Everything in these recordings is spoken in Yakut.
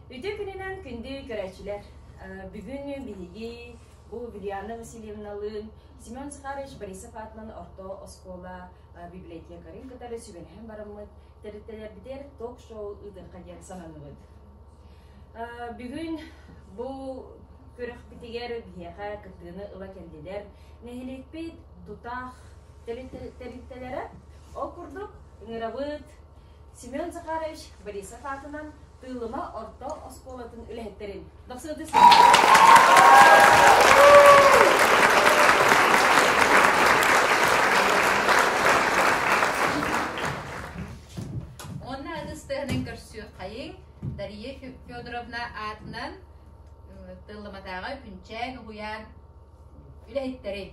Үтүө күнүнэн күндү көрөөччүлэр! Бүгүн биһиги бу Вилиана Васильевналыын Семен Захарович Борисов аатынан орто оскуола библиотекарын кытары сүбэлэһэн бараммыт тэрилтэлэрбитигэр ток-шоу ыытыахха диэн сананныбыт. Бүгүн бу күрэхпитигэр биһиэхэ кыттыыны ыла кэллилэр. Нэһилиэкпит тутаах тэрилтэлэрэ. Ол курдук ыҥырабыт Семен Захарович Борисов аатынан Тыылыма орто оскуолатын үлэһиттэрин Дохсуоту Уонна ытыс тыаһынан көрсүөххэйиҥ Дария Федоровна аатынан Тыллыматааҕы Күнчээн уһуйаан үлэһиттэрин.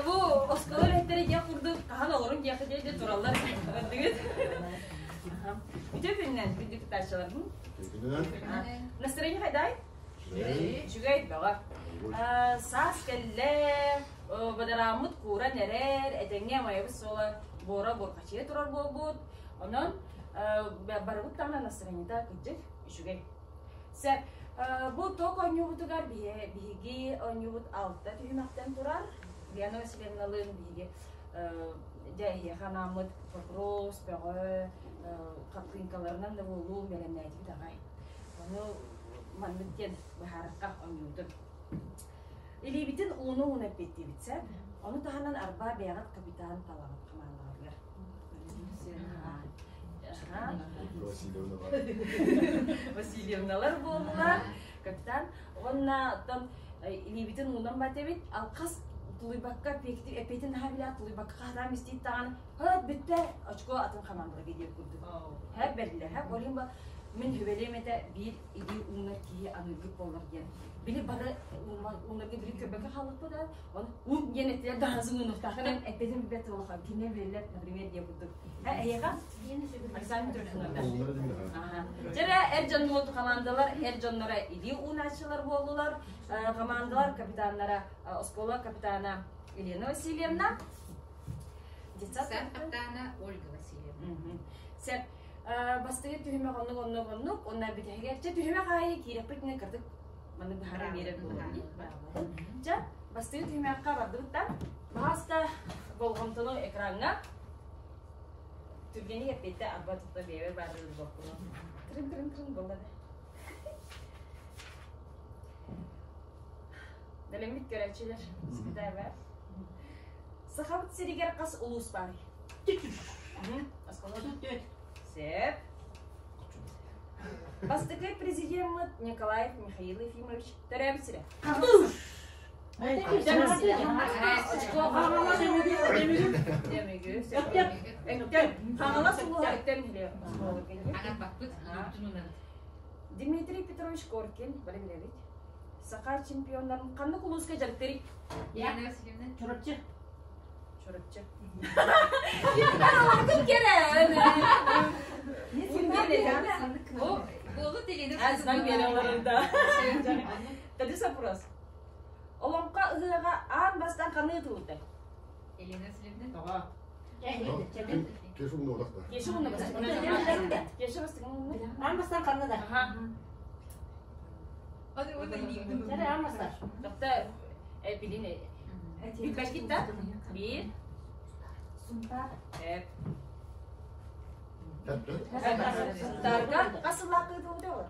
Бу оскуола үлэһиттэрэ диэх курдук хаһан олорун диэххэ диэри тураллар көрдүгүт. Үтүө күнүнэн күндү кыттааччыларбын. Настроение хайдай? Үчүгэй бөҕө. Саас кэллэ, бадарааммыт кууран эрэр, этэҥҥэ амайабыт суола буора буорхачыйа турар буолбут. Онон барыбыт даҕаны настроениета кырдьык үчүгэй. Сөп. Бу ток оонньуубутугар биһиги оонньуубут алта түһүмэхтэн турар. Лена Васильевналыын биһиги дьэ эһиэхэ анааммыт вопрос бөҕө хартыынкаларынан да буолуу бэлэмнээтибит аҕай. Ону маннык диэн быһаарыкка оонньуубутун. Илиибитин ууну-ууну эппиэттиибит сөп. Ону таһынан арба бэйэҕит капитан талаҕыт хамаандаҕытыгар. Васильевналар буоллулар, капитан. Уонна оттон илиибитин уунан батэбит, алхас тулуйбакка эппиэтин наһаа билээ тулуйбакка хаһытаан истиит даҕаны хөт бүттэ очко атын хамаандаларга диир курдук. Һэ бэриллэр һэ ол ба мин хүбэлиэм этэ биир илии уунар киһи аныыргыт буоллар диэн. Били бары уунарга били көрбөккө хааллахпыт да он уун диэн эттилэр даҕаны уунуохтааххын эппитин билбэт улахан кине биллэр например диэн курдук. Эһиэхэ Александр Петровна. Дьэрэ эр дьоннуот хамаандалар эр дьонноро илии уунааччылар буоллулар. Командалар капитаннара оскуола капитана Елена Васильевна. Детсад капитана Ольга Васильевна. Сеп бастыгы түһүмэх оннук оннук оннук онно бүтэһигэр чэ түһүмэх аайы киирэппитинэ кырдык маннык быһааран биэрэр буолар Чэ бастыгы түһүмэххэ бардыбыт да баһаста болҕомтону экраҥҥа түргэник эппиэттэ арба тутта биэбэр баарырын боппуну тырын тырын тырын буолла да Бэлэммит көрөөччүлэр сыпытаабар. Сахабыт сиригэр хас улуус баарый? Сөп. Бастакы президеммыт Николаев Михаил Ефимович төрөөбүт сирэ. Хаҥалас улууһа Өктөм Дмитрий Петрович Коркин, бары билэбит. Саха чемпионнарын ханнык улууска дьарыктырый? Яна Васильевна. Чурапчы. Чурапчы. Олордун кере. Буолу телени Тады вопрос. Олоҥхо ыһыаҕа аан бастаан ханыы тылытай? Елена Васильевна. Тоҕо? Кешу умнубатах да. Кешу умнубатах. Кешу бастыгын Аан бастаан ханна да? Чэрэ аан бастаан. Тохто билин билбэккит да? Биир. Сунтаар. Сунтаарга хас сыллаах ыытыллыбыта олор?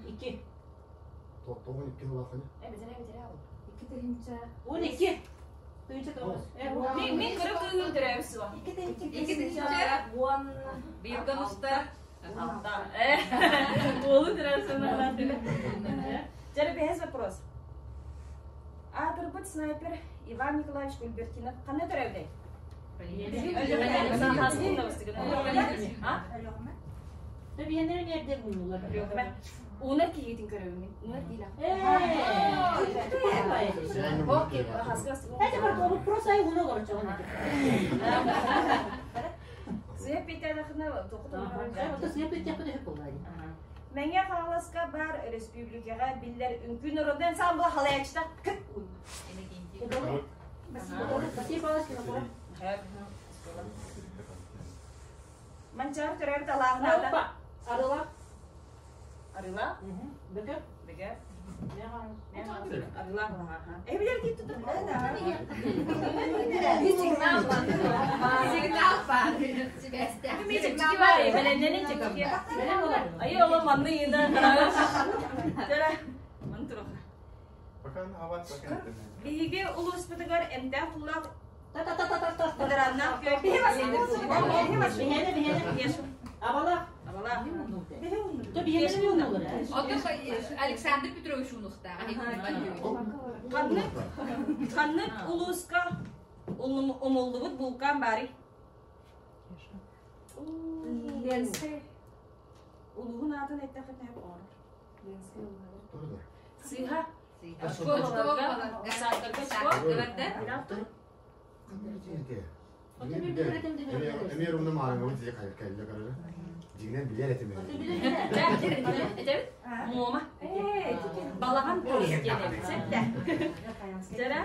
Икки. Тоҕун икки сыллааххын. Эбэтэр эбэтэр ол. 2 тыһыынча. 12. Тыһыынча тоҕус. Мин мин кыры кыыһым төрөөбүт суо. 2 тыһыынча. 2 тыһыынча. Уон. Бииргэн устар. Алта. Уолу төрөөбүт санаалаах. Дьэ, бэһис вопрос. Аатырбыт снайпер Иван Николаевич Кульбертинов ханна төрөөбүтэй? Биһиэннэр эмиэрдэр муннулар. Уунар киһитин көрөбүн. Уунар киһилээх. Это вопрос ай уна олорчоҕун. Сыа петядахына тоқутан. Сыа петяхына хөп боллари. Мэҥэ Хаҥаласка баар өрөспүүбүлүкэҕэ биллэр үҥкүү норуодунай ансаамбыла халайааччыта Кыт Василий Павлович Винокуров. Манчаары төрөөбүт алааһын аата? Арыла. Арыла? Бөкө. Бөкө. Арыла. Эбилер кит тутар. Сигнал бар. Сигнал бар. Сибээстээх. Бэлэмнэнин чэпчэки. Айы ола манны йына Төра. Ман туруха. Биһиги улууспутугар эмтээх туллаах Бадарааннаах күөл. Биһиэнэ биһиэнэ. Абала. Абала. То биһиэнэ унулар. Оту Александр Петрович унухтаах. Ханнык ханнык улууска умуллубут булкан баарый? Ленскэй. Улууһун аатын эттэххэ оҥорор. Ленскэй улууһа. Сыыһа. Оскуолаларга, сааттарга Эмиэ руна маарыҥабыт дии кэллэ көрөрө. Дьиҥинэн билэр этим. Этэбит? Муома. Балаҕан тос диэн эбит. Сэтте. Дьэрэ,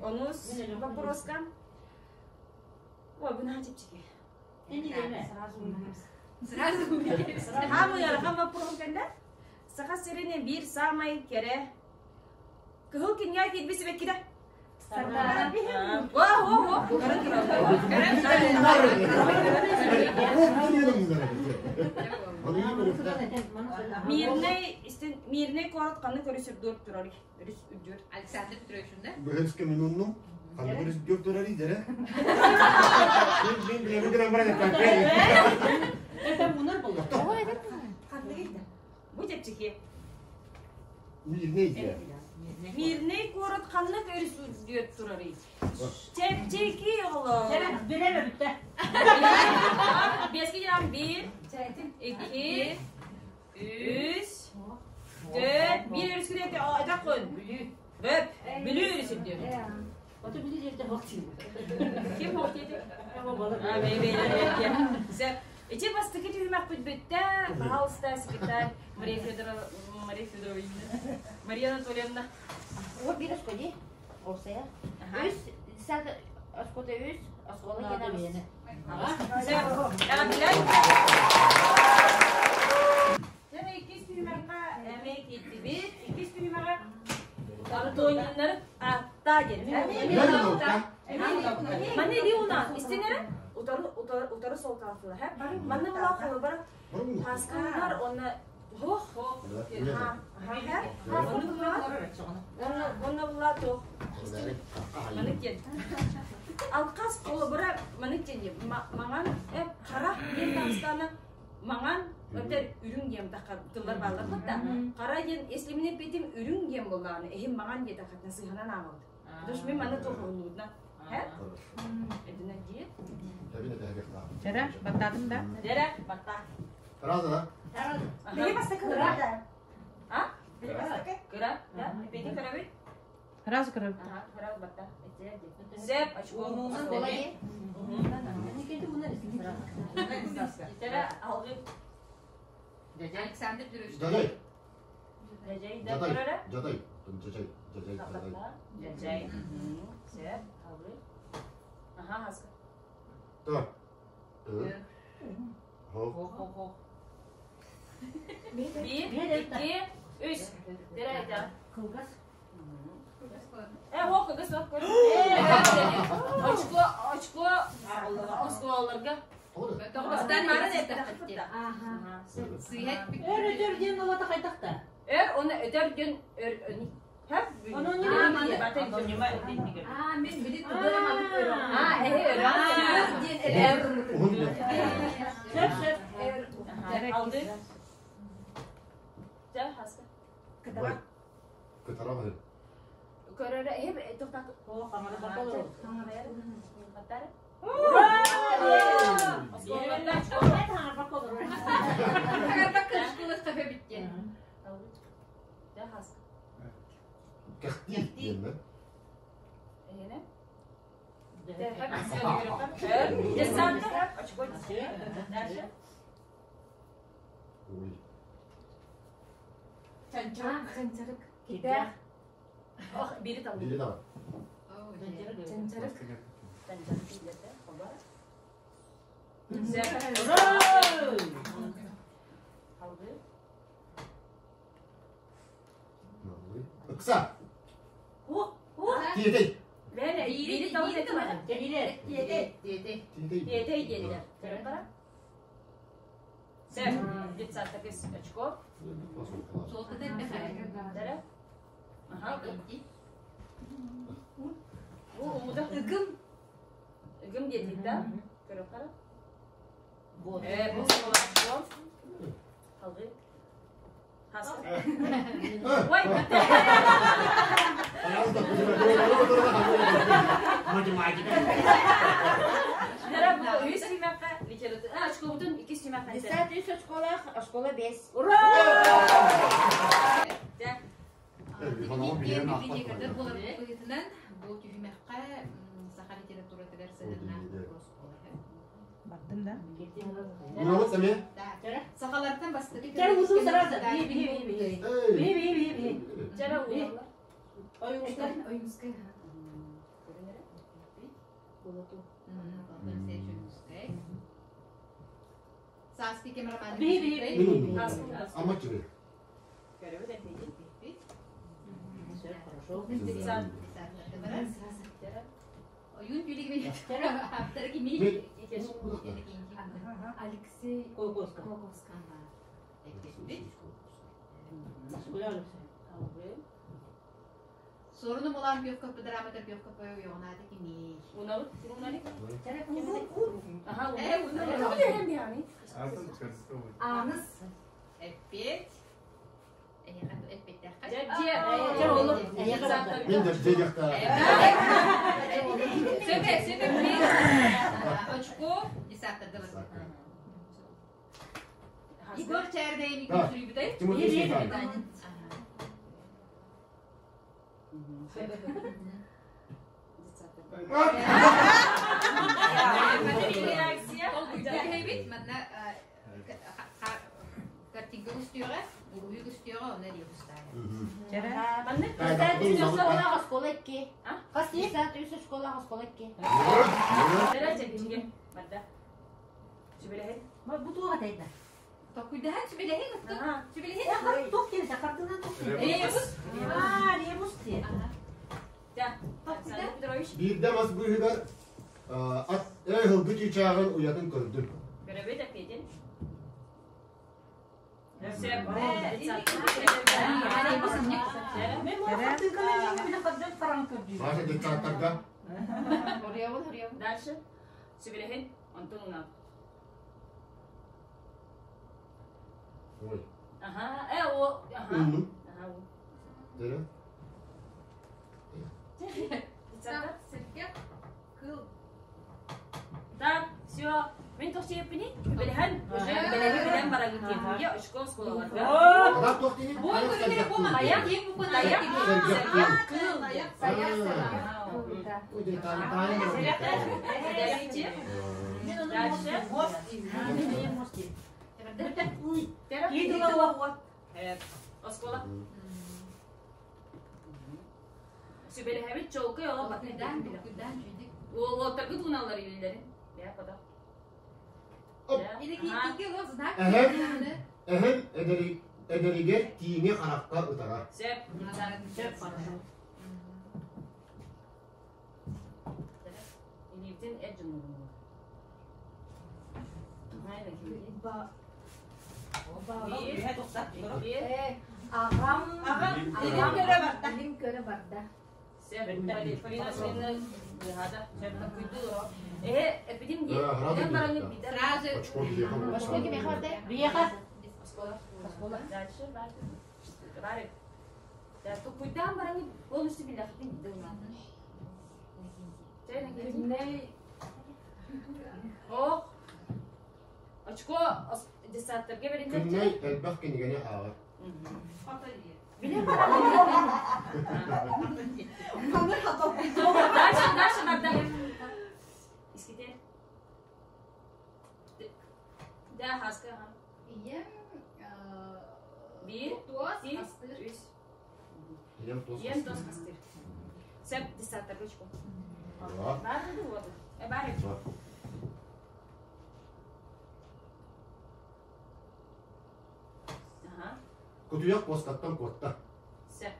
онус вопроска. Ой, бу наһаа чэпчэки. Сразу Хаамый ыарахан боппуруоһум кэллэ. Саха сирин биир саамай кэрэ кыһыл кинигэ киирбит сибэккитэ. О, о, о, көрөн турар. Мирнэй, истин, Мирнэй куорат ханнык өрүс үрдүөр турар? Өрүс үрдүөр. Александр Петрович да? Быһыска минуннум. Ханнык өрүс үрдүөр турар идere. Мен билеби гынан баран Это мунар болду. Бу чэпчэки. Мирнэй дии. Мирнэй куорат ханнык өрүс үрдүөр турарый? Чэпчэки оҕолор. Билэр өбүттэ. Биэски дьаам биир, икки, үс, төрт, биир өрүс күнэ этэх күн. Бөп, Бүлүү өрүс үрдүөр. Ото били жерде хоктин. Ким хоктиэти? А, бэй-бэй, Ити бастакы түһүмэхпит бүттэ. Пожалуйста, секретарь Мария Федоровна, Мария Федоровна, Мария Анатольевна. Вот бир оскоди. Осая. Үс, сад оскода үс, оскола кенабыз. Дьэ, иккис түһүмэххэ эмиэ киирдибит. Иккис түһүмэҕэ Антониннары ааттаа диэн. Манна илии унаан истинэрэ утары утары утары солкаахтылар. Манна була холобура таскаанар онно хох онно була туох маннык диэн алкас холобура маннык диэн маҥан хара диэн таҕыстаана маҥан эбэтэр үрүҥ диэн тыллар бааллар да хара диэн если мин эппитим үрүҥ диэн буоллаҕына эһим маҥан диэтэххитинэ сыһанан ааҕабыт потому что мин манна туохурлуутна Эдинэ диет. Дэрэ, баттаатым да? Дэрэ, батта. Сразу, да? Били бастакы кыра. А? Били бастакы? Кыра, да? Эппитин көрөбүт? Сразу көрөбүт. Ага, кыра батта. Сеп, очко. Дэрэ, алгы. Александр Петрович. Жадай. Жажай, да Жадай. көрөрө? Жадай. Жажай. Жажай. Жадай. Жажай. Сеп, алгы. Ага, хаска. Та. Хо. Хо-хо-хо. Биир, икки, үс. Дэрэ, айда. Кылгас. Э, хо, кыгыс, хо, көр. Очко, очко, оскуолаларга. Тоҕустан Марын марын эттэххит. Аха. Сыыһа Өр өтөр диэн олата кайтакта. Өр, оны өтөр дьон өр өни. Хэп. Оны не А, мен били тугу маннык өрөҕүн. А, эһи өрөҕүн. Диэн элээр Уһун. Сөп сөп. Алды. Жа, хаска. Кытара. Кытара. Көрөрө, эһи тоқтат. О, камара баколор. Баттары. Баколор. Хагарбак кырышкылы кафе биттен. Жа, хаска. Кахти диэн да? Эһине. Десанта, очко. Дальше. Ой. Чанчарык. Чанчарык. Кирдээх. Ох, бири талды. Бири тал. Чанчарык. Чанчарык дииллэрдэ. Хоба. Ура! Алды. Ыкса. О, о. Тиэтэй. Бэне, бири тал этим. Тегилер. Тиэтэй. Тиэтэй. Тиэтэй. Тиэтэй дииллэр. Көрөн бара. Сэр, детсадтакы очко. Суолтата элбэх. Дара. Аха. Инти. Бу умуда Ыгым. ыгым диэтик да. Көрөн кара. Вот. Э, бу соло. Алды. Хаска. Ой, Математика. Дара бу үс симакка литература. А, очкобутун икки симакка. Десять үс осколах, оскола бес. Ура! Да. Библиотекардар буолар быһыытынан бу түһүмэххэ саха литературатыгар сыһыаннаах вопрос буолар. Бардым да? Уналык саме. Да. Сахалартан бастакы Чара узун сразу. Би би би би. Би би би би. Жара уналар. Ойуңуздар. Ойунскай. Сааскы кэм романы. Би би би би. Амак чүрэ. Көрөбүт эпиди. Все хорошо. Ойун түүлүгү автор кими? Алексей Колгоска. Колковский. Оскола Алексей. Соруну булан пиох көппө драматор пиох көппө йоҕунаата кими? Уналык, уналык. Чара Аха, Э, уналык. уналык. Аныс. Эппет. Эппеттээххэ. Жа, олор. Мен де жедекта. Сөпе, сөпе, Очко, десятта дылы. Егор Чәрдәйни Да. күрсүрүбүтэй. Тимофей Сметанин. Реакция. Ол манна картинка устуга, уруй устуга, оны ребустаа. Манны Десять үс оскола, оскола икки. А? Десять үс оскола, оскола икки. Дара жабинге. Мадда. Сүбелеһин. Бу туға тайда. Токуйдаһан сүбелеһин ыттын. Аха. Сүбелеһин. Тух келсе, картынан тух келсе. Ребус. А, ребус те. Да. Александр Петрович. Бирде мас быһыгар ат эл хылгы чыычааҕын уятын көрдүм. Көрөбүт эпидин. Мен мұны картинканы жеңіп, картин қараң көрдüm. Маша детсадтарга Хоруябын, хоруябын. Дальше. Сүбелеһин. Онтон унал. Ой. Аха. Э, о. Аха. Унну. Аха. Дere. Детсадта. Сирге кыл. Так, все. Мен тохтиеппини. Белеһен. Уже белеһи билен барагын тиеппиге очко осколаларга. Адам тохтини. Бу көрүнөр бу маяк, ең бу Таяк. таяк. Кыл. Таяк, Да. Ой, де тан тан. Дальше. Мен оны Дальше. мост деймін. Мен мост деймін. Тера. Еділа Оскола. Сүбелеһэбит чолкой ола Токуйдаан, батын. токуйдаан жүйдик. Уолаттаргы туналар илилерин. Я пода. Оп. Или кийинки лог знак. Эһэм. Эһэм эдери эдеригер тииҥи харахха ытара. Сеп. Все хорошо. Илиптин эт жумугу. Ба. Bir. Bir. Ағам. Ағам. Ағам көрө барда. Илим көрө барда. Сеп. Полина Сменна хада. Сеп күйдү. Э, эпидем ди. Да, рада Ден бараңы бит. бидер. Сразу Очко биеха Очко кимиэхэ барда? Биеха. Оскола. Дальше бар. Бар. Да, тукуйдан бараңы полностью билахтин бидер. Күнней. Ох. Очко десяттерге беринде. Күннэй элбэх кинигени ааҕар. Биле Дальше, дальше, Магда. Иските. Да, хаска. Ийэм Бир. туос Ти. астыыр Иен тос хастыр. Сеп десятка очко. Бар вот. Э бар. Ага. Кутуйах куоскаттан куотта. Сеп.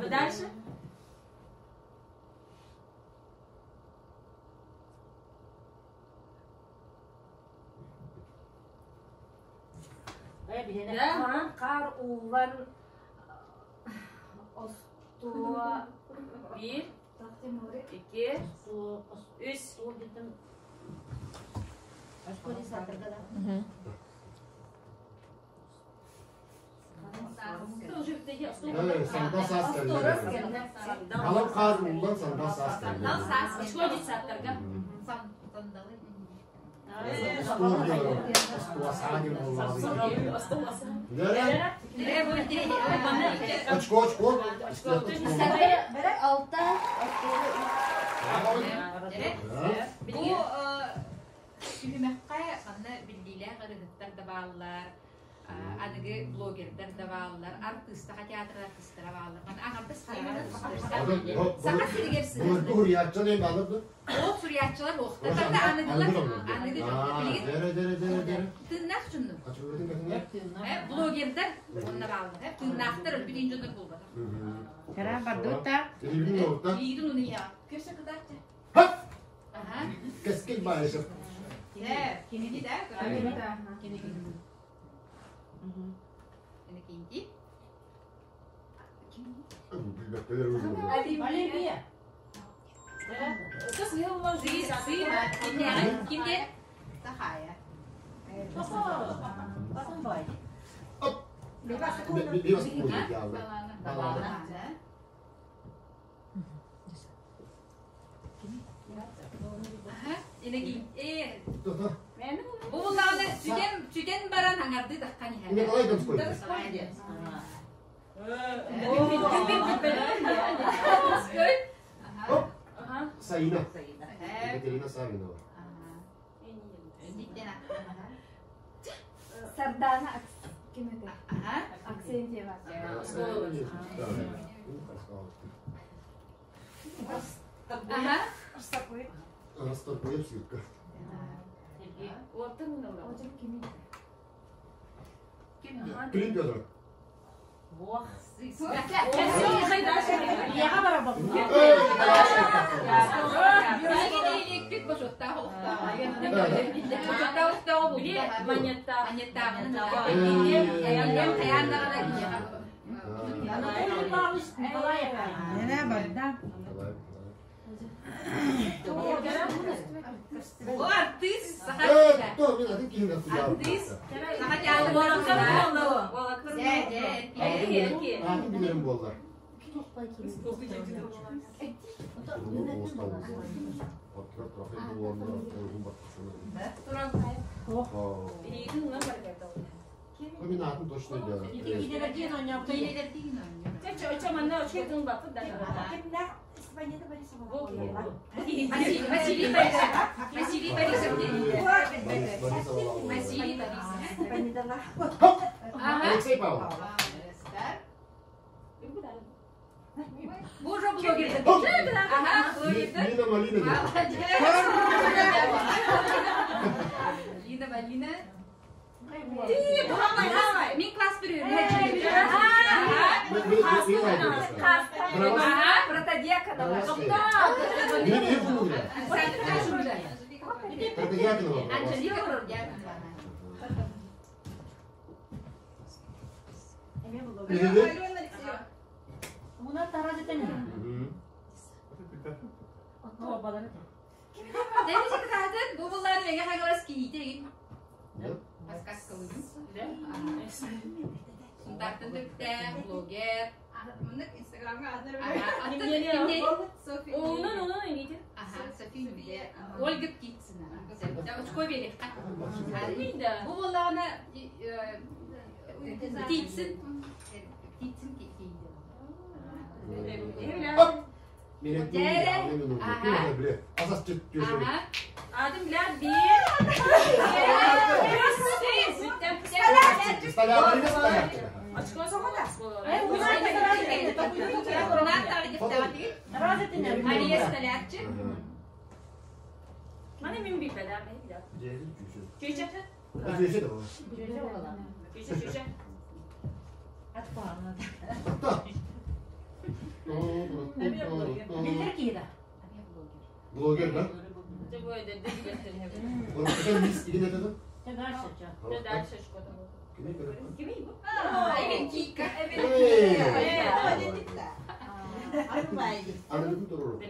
Дальше. Хаар ууллан остуо Биир, икки, үс. Сандал саас кэллэ. Халыҥ хаар ууллан сандал саас кэллэ. Очко детсадтарга. Очко, очко. Алта. Бу түһүмэххэ манна биллиилээх ырыһыттар да бааллар, аныгы блогердар да бааллар, артыыстаха театр артыыстара бааллар. Манна аҥардас Саха сиригэр сыһыаннар. Суруйааччылар эм бааллар да? Ол суруйааччылар уохтар. Аныгылар аныгы дьон. Тыыннаах дьоннор. Блогердар онно бааллар. Тыыннаахтар өлбүт дьоннор буолбатах. Кара бардута. Илиитин уну я. Көсө кытааччы. Кэскил Баишев. Кинини да? Кинини. Кинини. Олимпия. Кимде? Сахая. Бу буллаҕына сүтэн сүтэн баран аҥардыы таххан иһэр. Николай Донской. Саина. Екатерина Савинова. Сардана ким это? Аксентьева. Ага. Расторгуев Светка. Клим Федоров. Бу артыыс саха Артыыс саха Атын билэрим буоллар. Мин атын точно Василий Борисов. Василий Борисов. Василий Борисов. Алексей Павлов. Бу уже блогер. Ага, блогер. Лина Малина. Лина Малина. Мин класс берем. Протодьяконова. Анжелика Протодьяконова. Дәнесе кытаатын бу буллары меге хагалас кийите егин. Подсказка Сунтартан төптә, блогер. Мынык Инстаграмга Онун, онун, имите. Ага, София. Ольга Птицына. Очко берекка. Бу булларына Птицын. Птицын кийде. Адым билэр биир. Очко соҕода. Мария Столярчик. Маны мин билбэдэ, мен билэр. Чүчэ. Чүчэ, чүчэ. Биллер киһи да. Блогер да? Те дальше чё? Дальше что Эбен Кика.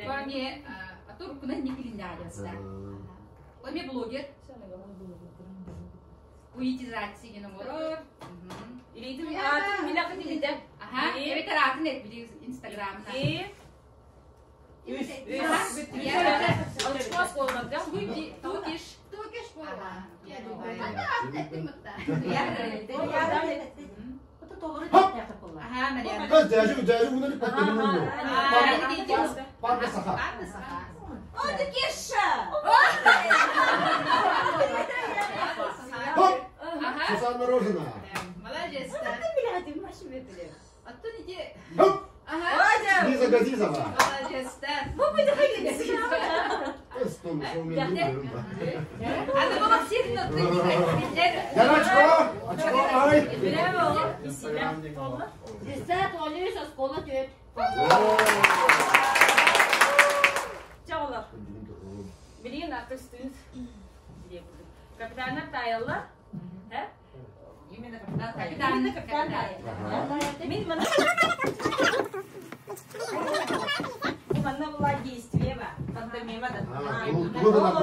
Кроме туркуна никилиннааста. Оме блогер. Уитизация деген оҥорор. Илиитин аатын билэхит инитэ. Аха, эбэтэр аатын эт били инстаграмна. Үс. Очко оскуолаларга. Тукиш. Тукиш буола. Это толору тәхе була. Аха, Мария. Панда саха. О, Тукиша! Аха. Сусанна Рожина. Молодец. Оттон иди. Хоп! Аха. Лиза Газизова. Молодец. Аны бу сирин Я очко! Очко, ай! Десят олюс оскола төт. Чаолар. Билигин артыстыыр. Капитаннар таайаллар. Именно капитан. Именно капитан таайар. Мин мана манна була действие ба. Пантомима да. Тугунан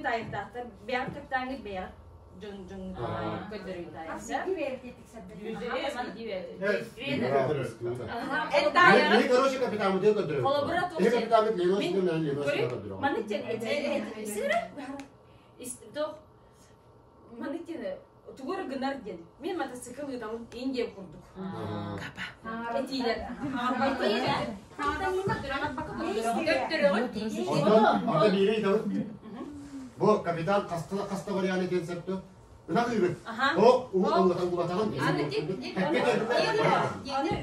таайыктаахтар. Бэйэр капитаҥҥыт бэйэр дьон дьон көрдөрүү таайса. Короче, капитан, Холобура Маны тен маны тен тугур гынар ден. Мен мотоцикл ыытамын Индия курдук. Этиилер. Бу капитан хаста вариант концепту. Ына кыйбыт. Аха. О, у улатан улатан. Аны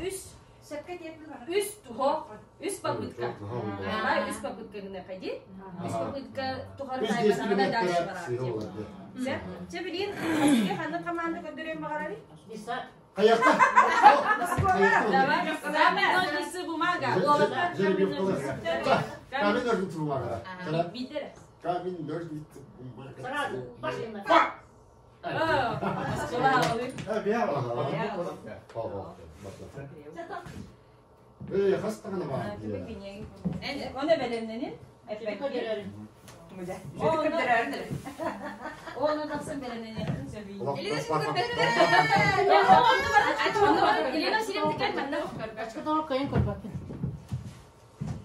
үс үс тухо, үс попытка. Ага, үс попытка гына ходи. Үс попытка тухар Үс тайбатаҕына действие дальше барар. сыйы Чэ билин хасыга ханнык команда көрдөрүөн баҕарарый? Биса. Каякта. Давай, камень, ножницы, бумага. Камень, ножницы, бумага. Бидер. Камень, ножницы, бумага. Сразу. Пошли на. Эй, хастагана бар. Оны белемненин. Оны тапсын белемненин. Елена Сирем тикен манна. Очко толору кайын көрбөппүн.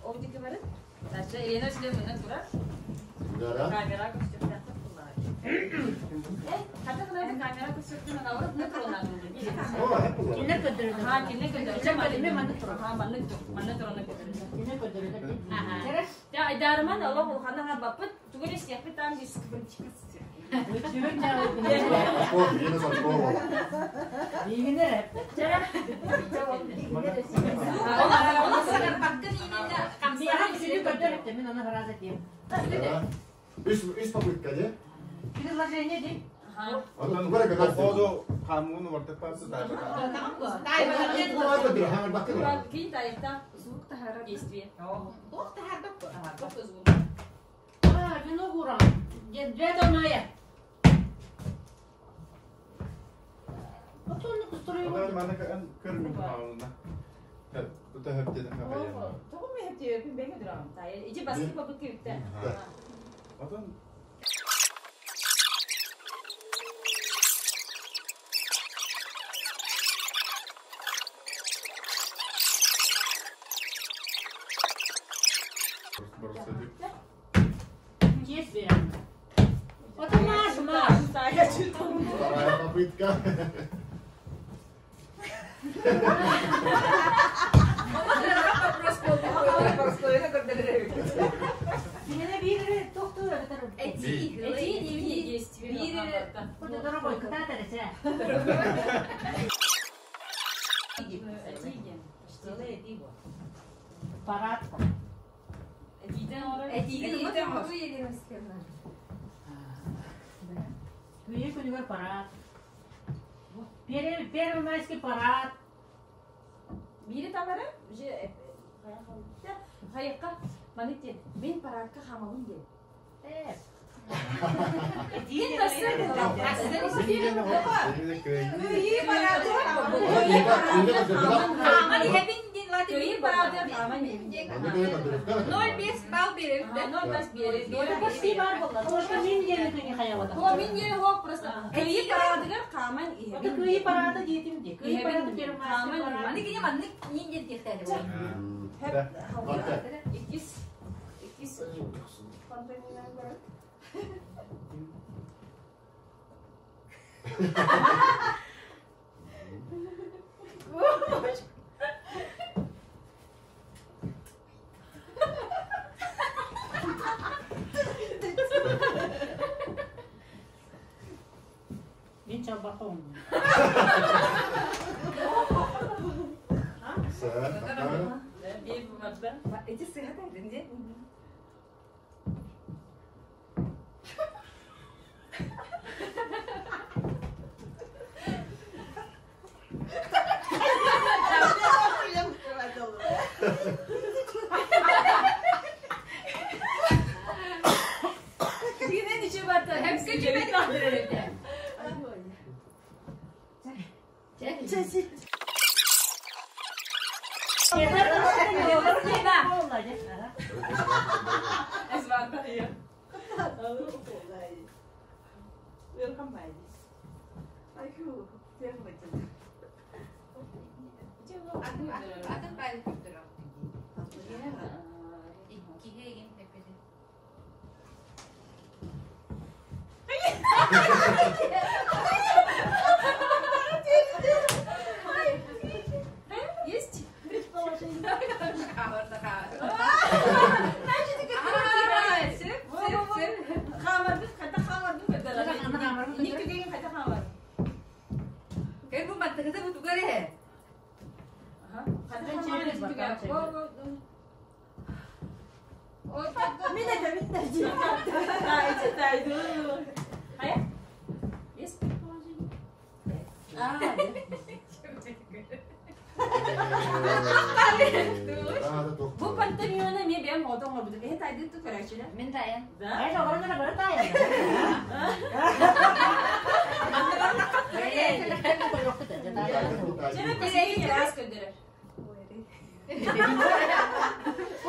Ол дике барып. Дальше Елена Сирем мына турар. Камера көстөктө куллар. Хата кылайды камера көстөктө мына алып мына туралар. Кинер көрдөрөдө. Ха, кине көтөрү. Мен манны турам. Ха, манны тур. Манны тураны көтөрү. Кинер көрдөрөдө. Аха. Я айдарман Аллах улхана бапыт тугелес япытан диск. Өтүрүн жагы. Бигинер. Миха сүрү көрдөрөттө. Мен аны хараза дейм. Үс попытка, де? Предложение дейм. Аха. Походу, хамуну вартепасы тайбата. Кин таякта звук тахара действие. Ох, тахарбак. Только звук. А, вино гурам. Дед моя. Отон кустурую. Одан мана көрмүн хамуна. Тута хөптеден хапайын. Тоҕо мөһөптү бэҥэ дурам. Тая ичи баскы попытка үттэ. Одан Есть верно. Вот маш, маш. Тая чутон. Вторая попытка. Кинене бир токту өтөр. Этии. Этии диэбин действие. Биир Дорогой, кытаат эрэ сэ. Этии диэн. Парад. Этиитен оҥорор. Этиигэ Этиитен оҥорор. Кыайыы күнүгэр парад. Первомайский парад. Биири талары уже хайыкка маны диэн мин парадка хаамабын диэн. Этиин Кыайыы парады. Хааман иһэбин диэн лати Кыайыы парады хааман иһэбин. 0,5 балл биэрэр. 0,5 биэрэр. Почти бар буолла. Только мин диэни күнү хайабата. О, мин диэн хоп просто кыайыы парадыгар хааман Это иһэбин. кыайыы парада диэтим дии. Кыайыы парада первомайский Хааман парад. Маны кини маннык нин диэн тиэхтээри буолла. Иккис иккис фонтанынан баран. Мин чалбаха оҥнум. Биир барда. Эти сыһа тайдын дии. Yine içi battı. Hepsi cübeli kaldırır. Атын баайы көрдөрөр. Иккиһэ игин тэппити. Есть предположение? Хаамарда хаамар. Сөп, сөп, сөп. Хамардык, хата хамардык көдөрөр. Ник түгеген хата хамар. Кэр бу маттыгыта бу тугар эһэ. Хата хамар түгеген. Мин это мин Тайды, тайды. Хайа? Есть предположение? А, Бу пантомиманы мен бэйэм оҕотон оҥорбутум. Эһэ тайдын ту көрөөччүлэр. Мин тайан. Да? Айда оҕолорун бары таайан. Чэ, последний раз көрдөрөр.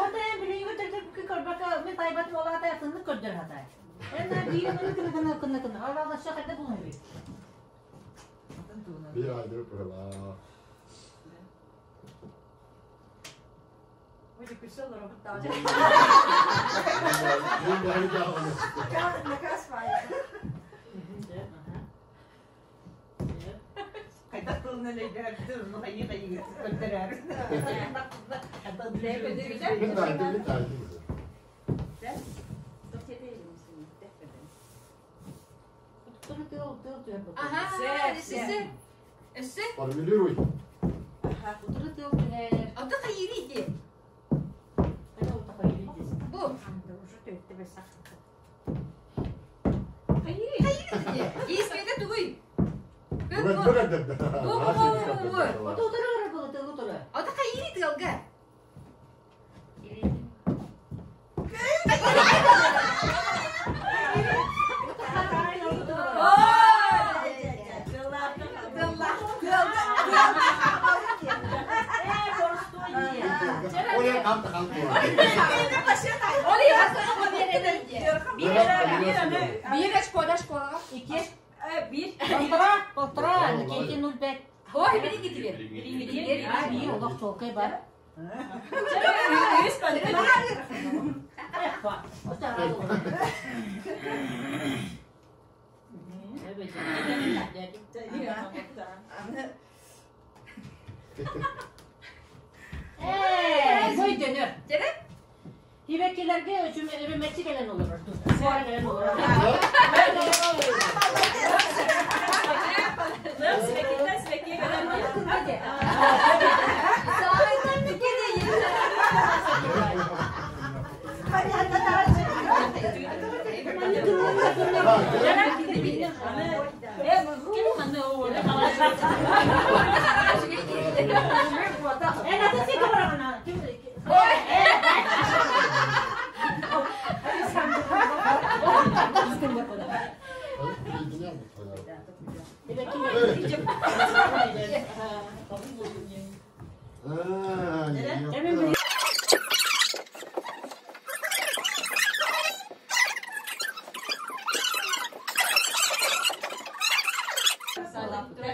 Орда эн билиги көрдөрдө көрбөккө мен тайбат буолаата атыннык көрдөр хатай. Эн биир маны кына кына кына кына. Ала да хайда булуҥ Bir aydır pırla. Min bir daha onu. Min taydı, min taydı. Аха, өссө. Өссө. Формулируй. Ата хайыри ди. Бу. Хайыри. Хайыри ди. Испете тугуй. Бу бу Бу, бу, бу, бу, бу. Ата Ата хайыри тыалга. Oraya kalktı kalktı. Биир очкода школаҕа. Икки. Биир. Полтора, полтора, икки 0,5. Ой, били китилер. А, биир олох чуолкай бар. Үс пантомима. Эх, ба. Оста араа. Ээ, бу өйдөнөр. Дьэ? Хибеккилерге өрүмэччи кэлэн олорор.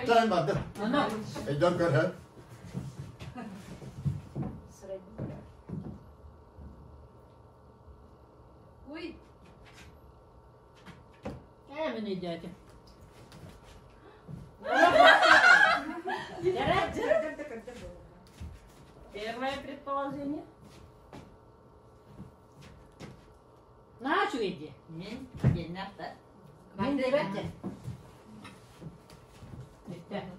Тайм барды. Эйден көр Ой. Э, дядя. Первое предположение. На чуйди. Мен деннахта. Мен дебетте.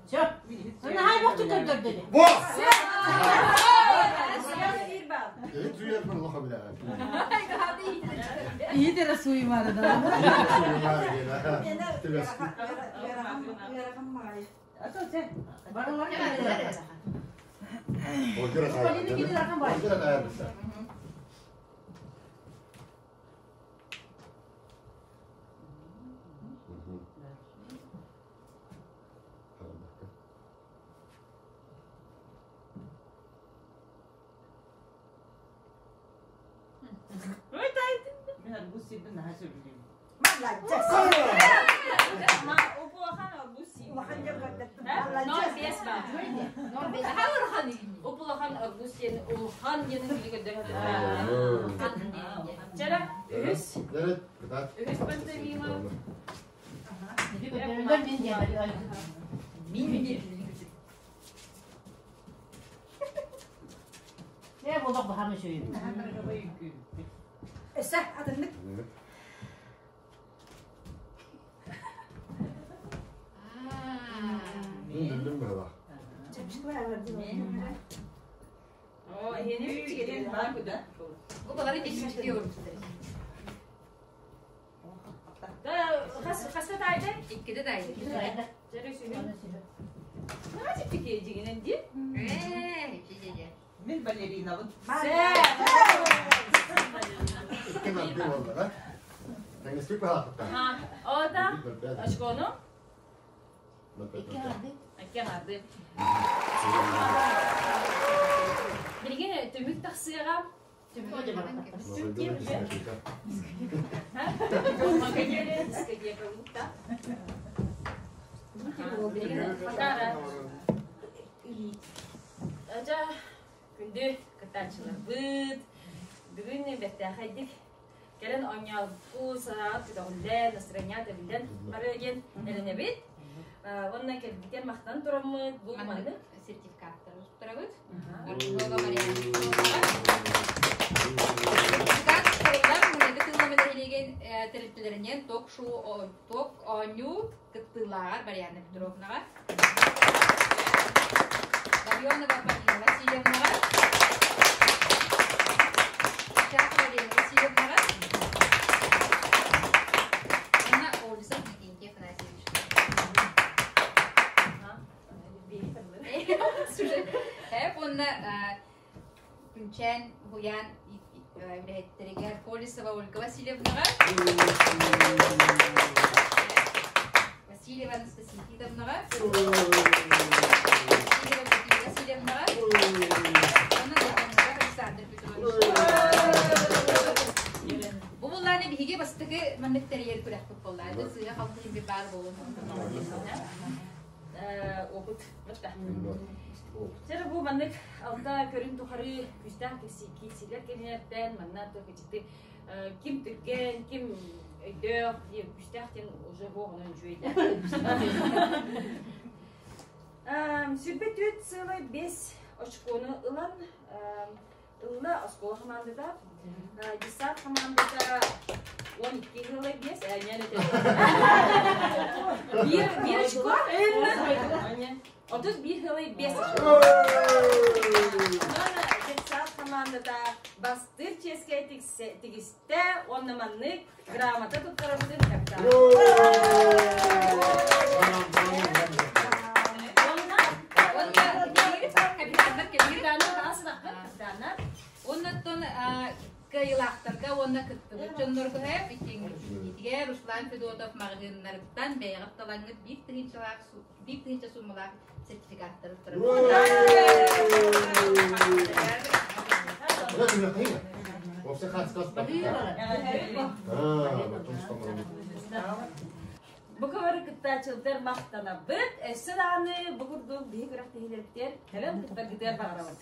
Все. Ана хай бохту көрдөрдү. Бо! Bir bal. Evet, suyar ben loka bile. İyi de suyum arada. Ma улахан арбуз сиир. Ноль бес бал. Улахан арбуз сиэн улахан диэн билигөдө. Чара үс. Үс пантомима. Мин Не болок бахамы шүйүм. Эсэ, атыннык. О, yeni bir бар бу да. Bu kadar geçmiş diyorum. Да, хас хаста тайды. İkkide de aynı. Чара үсүнү. Нажып тике жигинен ди. Eee, şey Мен балеринабын. Ха, ода. Очкону. Акканарды. Билген төмүк тахсыга. Төмүк Ажа күндү кытаачыларбыт. Бүгүн бэртээхэйдик. Кэлэн оонньообуппут, санааҕыт көтөҕүллэн, настроение тэбиллэн барыа диэн эрэнэбит. Онно кэлбитигэр махтанан тураммыт, бу маннык Сертификаттары туттарабыт. Археолога Мария Сертификат туттарыллар мунньагы тыллама нэһилиэгин тэрилтэлэринэн ток-шоу ток оонньуу кыттыылааҕар Марианна Петровнаҕа, Ларионова Полина Васильевнаҕа, Чахова Лена Васильевнаҕа, уонна Олесов Викентий Афанасьевич. Эп уонна Күнчээн уһуйаан үлэһиттэригэр Колесова Ольга Васильевнаҕа, Васильева Анастасия Титовнаҕа, Васильева Людмила Васильевнаҕа уонна Долгонноров Александр Петрович. Бу буллааны биһиги бастакы маннык тэрийэр күрэхпит буолла. Сыыһа халты иһин баар буолуон. Опыт. Чара бу маннык алта көрүн тухары күүстээх киирсиилэр кэминэртэн манна кичити ким түргэн, ким өйдөөх, күүстээх диэн уже буоҕунан үчүгэйдэ. 24,5 очкону ылан. ылла оскуола хамаандата. Десант хамаандата 12 ыла 5, биир биир очко. 31 ыла 5 очко. Детсад хамаандата бастыыр чиэскэ тигистэ уонна маннык грамота туттарабытын капитан. Капитаннар капитаннар. Оннуттан кыайыылаахтарга уонна кыттыбыт дьоннорго итигэр Руслан Федотов маҕаһыыннарыттан бэйэҕит талаҥҥыт биир тыһыынчалаах биир тыһыынча суумалаах сертификаттары Бу кыбары кыттааччылар махтанабыт. Өссө даҕаны бу курдук биһи күрэхтэһиилэрбитигэр кэлэн кыттаргытыгар баҕарабыт.